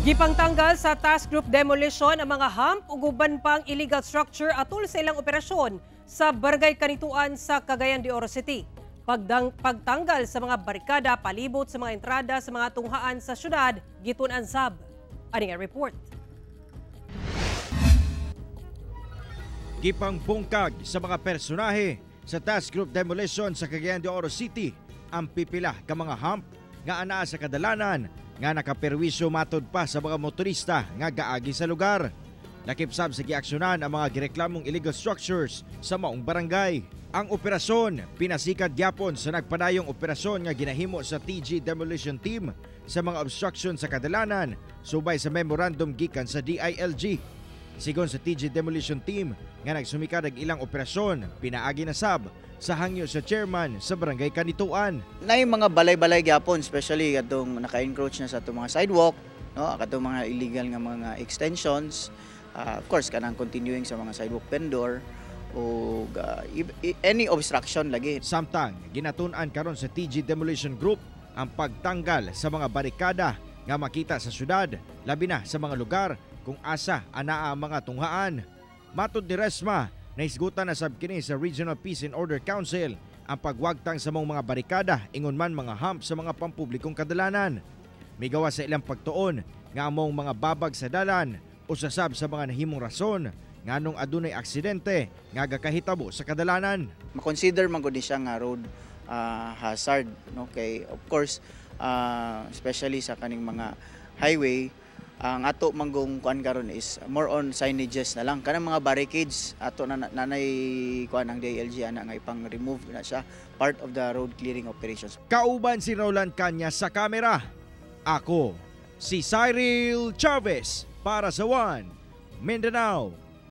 Gipangtanggal sa Task Group Demolition ang mga hump ug uban pang illegal structure atol sa ilang operasyon sa Barangay Canitoan sa Cagayan de Oro City. Pagtanggal sa mga barikada palibot sa mga entrada sa mga tunghaan sa syudad, gitun-an sab. Ani nga report. Gipangbungkag sa mga personahe sa Task Group Demolition sa Cagayan de Oro City ang pipila ka mga hump nga anaa sa kadalanan nga nakaperwisyo matod pa sa mga motorista nga gaagi sa lugar. Lakip sab sa giaksyonan ang mga gireklamong illegal structures sa maong barangay. Ang operasyon pinasikat gyapon sa nagpadayong operasyon nga ginahimo sa TG Demolition Team sa mga obstruction sa kadalanan subay sa memorandum gikan sa DILG. Sigon sa TG Demolition Team nga nagsumikad og ilang operasyon, pinaagi na sab sa hangyo sa chairman sa Barangay Canitoan. Nay mga balay-balay gyapon, especially katong naka-encroach na sa atong mga sidewalk, no, katong mga illegal nga mga extensions, of course kanang continuing sa mga sidewalk vendor o any obstruction lagi. Samtang ginatun-an karon sa TG Demolition Group ang pagtanggal sa mga barikada nga makita sa syudad, labi na sa mga lugar kung asa anaa ang mga tunghaan. Matod ni Resma, nahisgutan na sab kini sa Regional Peace and Order Council ang pagwagtang sa mga barikada ingon man mga hump sa mga pampublikong kadalanan. Migawa sa ilang pagtuon nga among mga babag sa dalan usasab sa mga nahimong rason nganong adunay aksidente nga gakahitabo sa kadalanan. Ma-consider man gud ni siya nga road hazard, no, kay of course especially sa kaning mga highway, ang ato manggong kuan karon is more on signages na lang, kanang mga barricades ato na nanay kuan ang DILG ana nga ipang-remove na siya, part of the road clearing operations. Kauban si Roland Canya sa kamera. Ako si Cyril Chavez para sa One Mindanao.